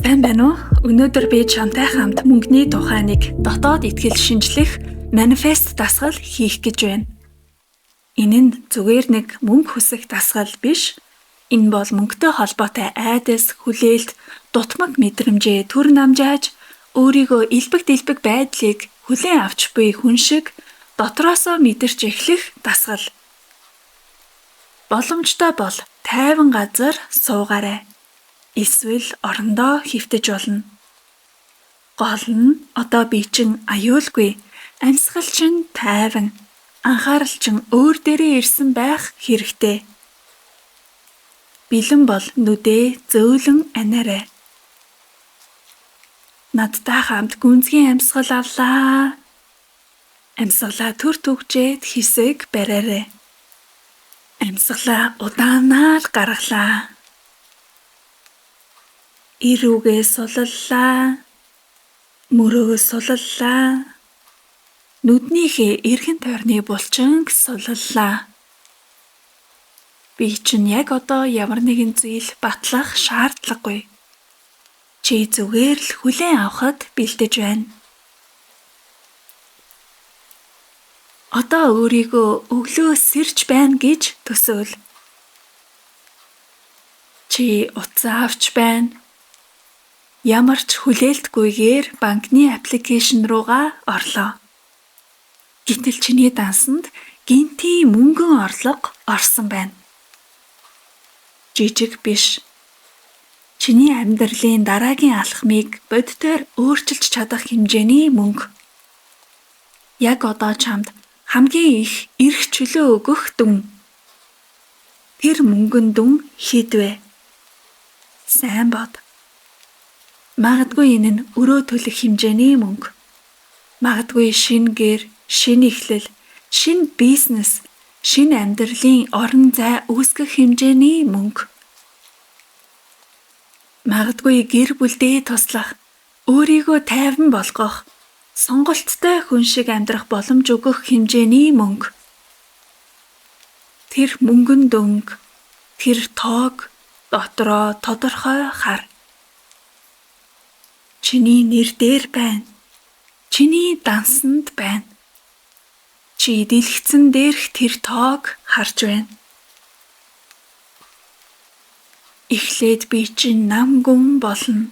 Сайн байна уу? Өнөөдөр би чамтай хамт мөнгөний тухай нэг дотоод итгэл шинжлэх манифест дасгал хийх гэж байна. Энэ нь зүгээр нэг мөнгө хүсэх дасгал биш. Энэ бол мөнгөтэй холбоотой айдас, хүлээлт, дутмаг мэдрэмжээ төр намжааж өөрийгөө элбэг дэлбэг байдлыг хүлээн авч буй хүн шиг дотроосоо мэдэрч эхлэх дасгал. Боломжтой бол тайван газар суугаарай. Эсвэл орондоо хэвтэж болно. Гол нь одоо би чин аюулгүй, амьсгал чин тайван, анхаарал чин өөр дээрээ ирсэн байх хэрэгтэй. Бэлэн бол нүдээ зөөлөн анаарай. Надтай хамт гүнзгий амьсгал авлаа. Амьсгалаа төр түгжээд хэсэг бариарай. Амьсгалаа удаанаар гаргалаа. Эрүүгээ сулаллаа. Мөрөөгөө сулаллаа. Нүднийхээ эргэн тойрны булчинг сулаллаа. Би чинь яг одоо ямар нэгэн зүйл батлах шаардлагагүй. Чи зүгээр л хүлээн авахад бэлдэж байна. Одоо өөрийгөө өглөө сэрж байна гэж төсөөл. Чи утсаа авч байна. Ямар ч хүлээлтгүйгээр банкны аппликейшн руугаа орлоо. Гэтэл чиний дансанд гэнтийн мөнгөн орлого орсон байна. Жижиг биш. Чиний амьдралын дараагийн алхмыг бодитоор өөрчилж чадах хэмжээний мөнгө. Яг одоо чамд хамгийн их эрх чөлөө өгөх дүн. Тэр мөнгөн дүн хэд вэ? Сайн бод. Магадгүй энэ нь өрөө төлөх хэмжээний мөнгө. Магадгүй шинэ гэр, шинэ эхлэл, шинэ бизнес, шинэ амьдралын орон зай үүсгэх хэмжээний мөнгө. Магадгүй гэр бүлдээ туслах, өөрийгөө тайван болгох, сонголттой хүн шиг амьдрах боломж өгөх хэмжээний мөнгө. Тэр мөнгөн дүнг, тэр тоог дотроо тодорхой хар. Чиний нэр дээр байна. Чиний дансанд байна. Чи дэлгэцэн дээрх тэр тоог харж байна. Эхлээд би чинь нам гүн болно.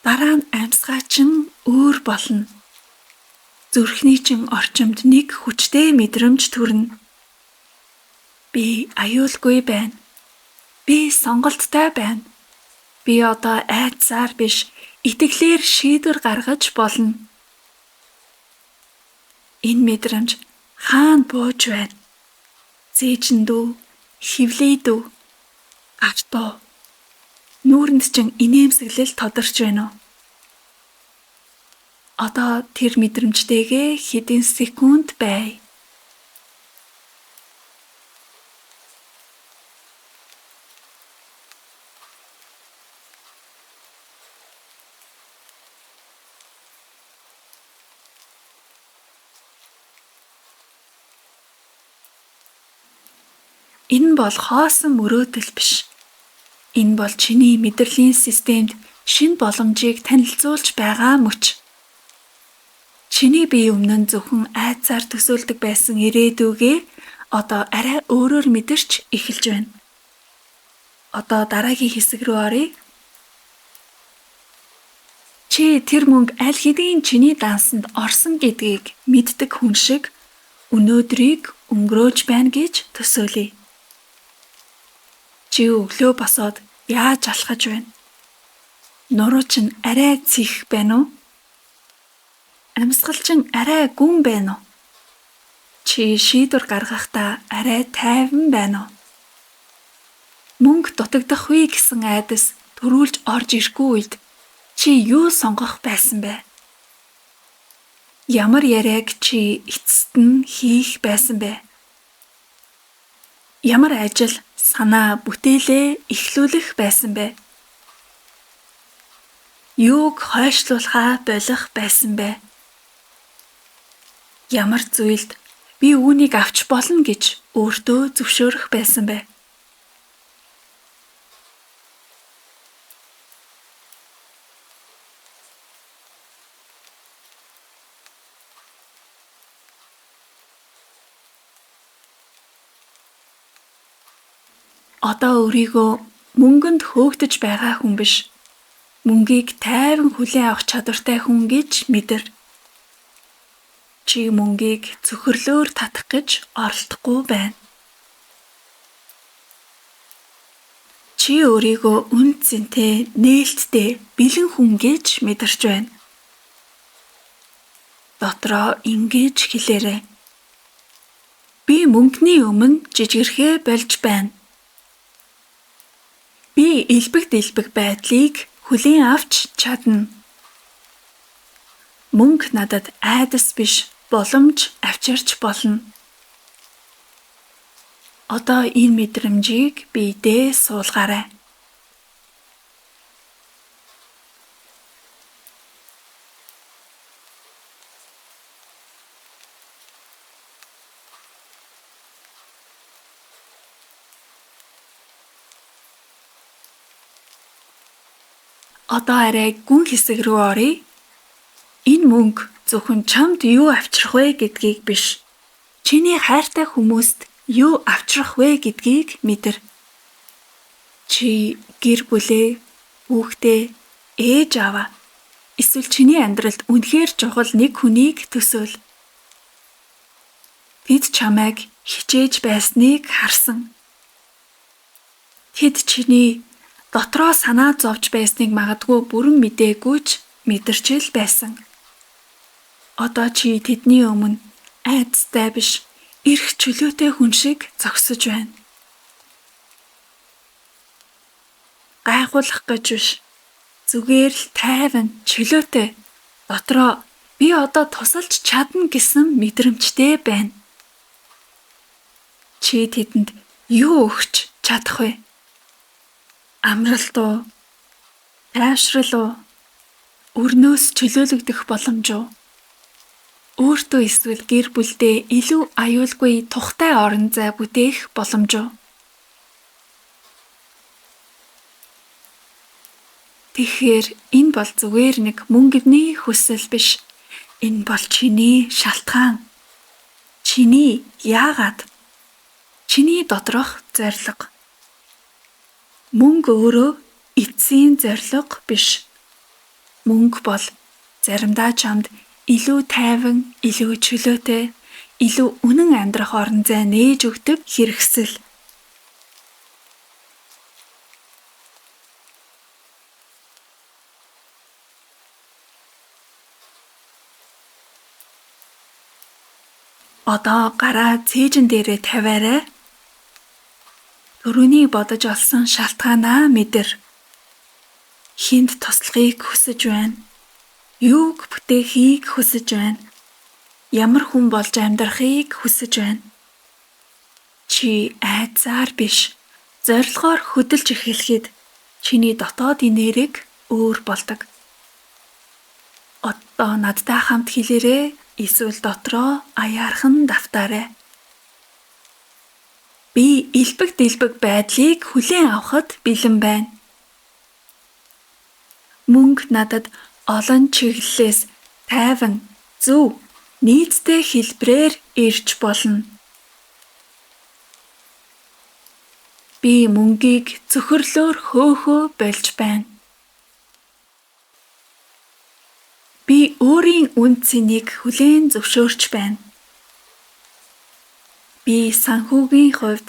Дараа нь амьсгаа чинь өөр болно. Зүрхний чинь орчимд нэг хүчтэй мэдрэмж төрнө. Би аюулгүй байна. Би сонголттой байна. Би одоо айдсаар биш, итгэлээр шийдвэр гаргаж болно. Энэ мэдрэмж хаана бууж байна? Зээжэнд үү? Хевлээд үү? Гарт уу? Нүүрэнд чинь инээмсэглэл тодорч байна уу? Одоо тэр мэдрэмжтэйгээ хэдэн секунд бай. Энэ бол хоосон мөрөөдөл биш. Энэ бол чиний мэдрэлийн системд шинэ боломжийг танилцуулж байгаа мөч. Чиний бие өмнө нь зөвхөн айдсаар төсөөлдөг байсан ирээдүйгээ одоо арай өөрөөр мэдэрч эхэлж байна. Одоо дараагийн хэсэг рүү оръё. Чи тэр мөнгө аль хэдийн чиний дансанд орсон гэдгийг мэддэг хүн шиг өнөөдрийг өнгөрөөж байна гэж төсөөлье. Чи өглөө босоод яаж алхаж байна? Нуруу чинь арай цэх байна уу? Амьсгал чинь арай гүн байна уу? Чи шийдвэр гаргахдаа арай тайван байна уу? Мөнгө дутагдах вэ гэсэн айдас төрүүлж орж ирэхгүй үед чи юу сонгох байсан бэ? Ямар яриаг чи эцэст нь хийх байсан бэ? Ямар ажил санаа бүтээлээ эхлүүлэх байсан бэ? Юуг хойшлуулахаа болох байсан бэ? Ямар зүйлд би үүнийг авч болно гэж өөртөө зөвшөөрөх байсан бэ? Одоо өөрийгөө мөнгөнд хөөгдөж байгаа хүн биш. Мөнгийг тайван хүлээн авах чадвартай хүн гэж мэдэр. Чи мөнгийг цөхрлөөр татах гэж оролдохгүй байна. Чи өөрийгөө үн цэнтэй, нээлттэй, бэлэн хүн гэж мэдэрч байна. Дотроо ингэж хэлээрэй. Би мөнгөний өмнө жижигэрхээ болж байна. Би элбэг дэлбэг байдлыг хүлээн авч чадна. Мөнгө надад айдас биш, боломж авчирч болно. Одоо энэ мэдрэмжийг биедээ суулгаарай. Одоо арай гүн хэсэг рүү оръё. Энэ мөнгө зөвхөн чамд юу авчрах вэ гэдгийг биш, чиний хайртай хүмүүст юу авчрах вэ гэдгийг мэдэр. Чи гэр бүлээ, хүүхдээ, ээж аваа эсвэл чиний амьдралд үнэхээр чухал нэг хүнийг төсөөл. Тэд чамайг хичээж байсныг харсан. Тэд чиний дотроо санаа зовж байсныг магадгүй бүрэн мдээгүй ч мэдэрч л байсан. Одоо чи тэдний өмнө айдастай биш, эрх чөлөөтэй хүн шиг зогсож байна. Гайхуулах гэж биш, зүгээр л тайван, чөлөөтэй. Дотроо би одоо тусалж чадна гэсэн мэдрэмжтэй байна. Чи тэдэнд юу өгч чадах вэ? Амралт уу? Тайвшрал уу? Өрнөөс чөлөөлөгдөх боломж уу? Өөртөө эсвэл гэр бүлдээ илүү аюулгүй тухтай орон зай бүтээх боломж уу? Тэгэхээр энэ бол зүгээр нэг мөнгөний хүсэл биш. Энэ бол чиний шалтгаан. Чиний яагаад? Чиний доторх зорилго. Мөнгө өөрөө эцсийн зорилго биш. Мөнгө бол заримдаа чамд илүү тайван, илүү чөлөөтэй, илүү үнэн амьдрах орон зай нээж өгдөг хэрэгсэл. Одоо гараа цээжин дээрээ тавиарай. Төрөний бодож олсон шалтгаанаа мэдэр. Хүнд туслахыг хүсэж байна. Юуг бүтээхийг хүсэж байна. Ямар хүн болж амьдрахыг хүсэж байна. Чи айдсаар биш, зорилгоор хөдөлж эхлэхэд чиний дотоодын нэрэг өөр болдог. Одоо надтай хамт хэлээрэй, эсвэл дотроо аяархан давтаарай. Би элбэг дэлбэг байдлыг хүлээн авахад бэлэн байна. Мөнгө надад олон чиглэлээс тайван, зөв, нийцтэй хэлбэрээр ирж болно. Би мөнгийг цөхрлөөр хөөхөө болж байна. Би өөрийн үн цэнийг хүлээн зөвшөөрч байна. Би санхүүгийн хувьд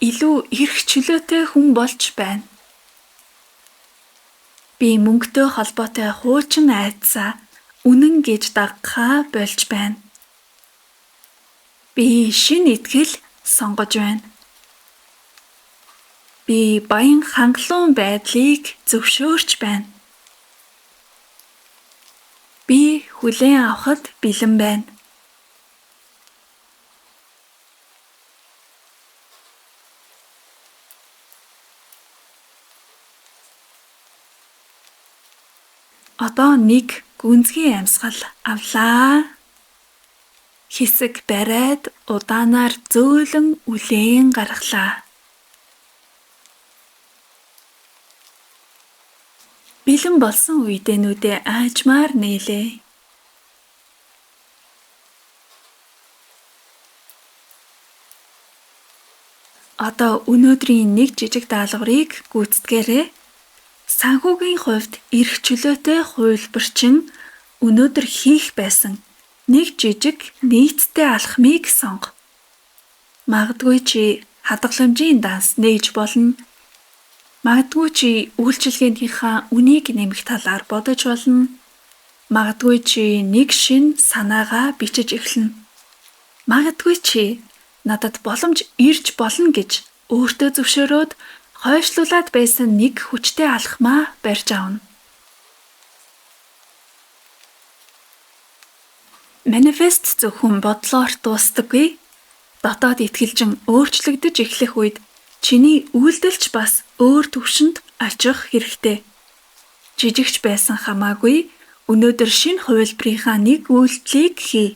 илүү эрх чөлөөтэй хүн болж байна. Би мөнгөтэй холбоотой хуучин айдсаа үнэн гэж дагахаа болж байна. Би шинэ итгэл сонгож байна. Би баян хангалуун байдлыг зөвшөөрч байна. Би хүлээн авахад бэлэн байна. Одоо нэг гүнзгий амьсгал авлаа. Хэсэг бариад удаанаар зөөлөн үлээн гаргалаа. Бэлэн болсон үедээ нүдээ аажмаар нээлээ. Одоо өнөөдрийн нэг жижиг даалгаврыг гүйцэтгээрэй. Санхүүгийн хувьд эрх чөлөөтэй хувилбарчин өнөөдөр хийх байсан нэг жижиг нийцтэй алхмыг сонго. Магадгүй чи хадгаламжийн данс нээж болно. Магадгүй чи үйлчилгээнийхээ үнийг нэмэх талаар бодож болно. Магадгүй чи нэг шинэ санаагаа бичиж эхэлнэ. Магадгүй чи надад боломж ирж болно гэж өөртөө зөвшөөрөөд хойшлуулад байсан нэг хүчтэй алхмаа барьж авна. Манифест зөвхөн бодлоор дуустдаггүй. Дотоод итгэлжин өөрчлөгдөж эхлэх үед чиний үйлдэлч бас өөр түвшинд очих хэрэгтэй. Жижигч байсан хамаагүй өнөөдөр шинэ хувилбарынхаа нэг үйлдэлийг хий.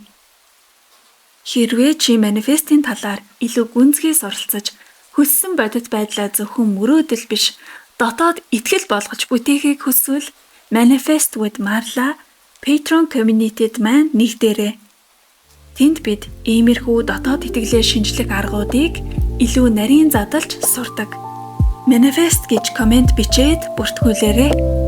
Хэрвээ чи манифестийн талаар илүү гүнзгий суралцаж, хүссэн бодит байдлаа зөвхөн мөрөөдөл биш, дотоод итгэл болгож бүтээхийг хүсвэл Manifest with Marla Patreon community-д маань нэгдээрэй. Тэнд бид иймэрхүү дотоод итгэлээ шинжлэх аргуудыг илүү нарийн задалж сурдаг. Manifest гэж комент бичээд бүртгүүлээрэй.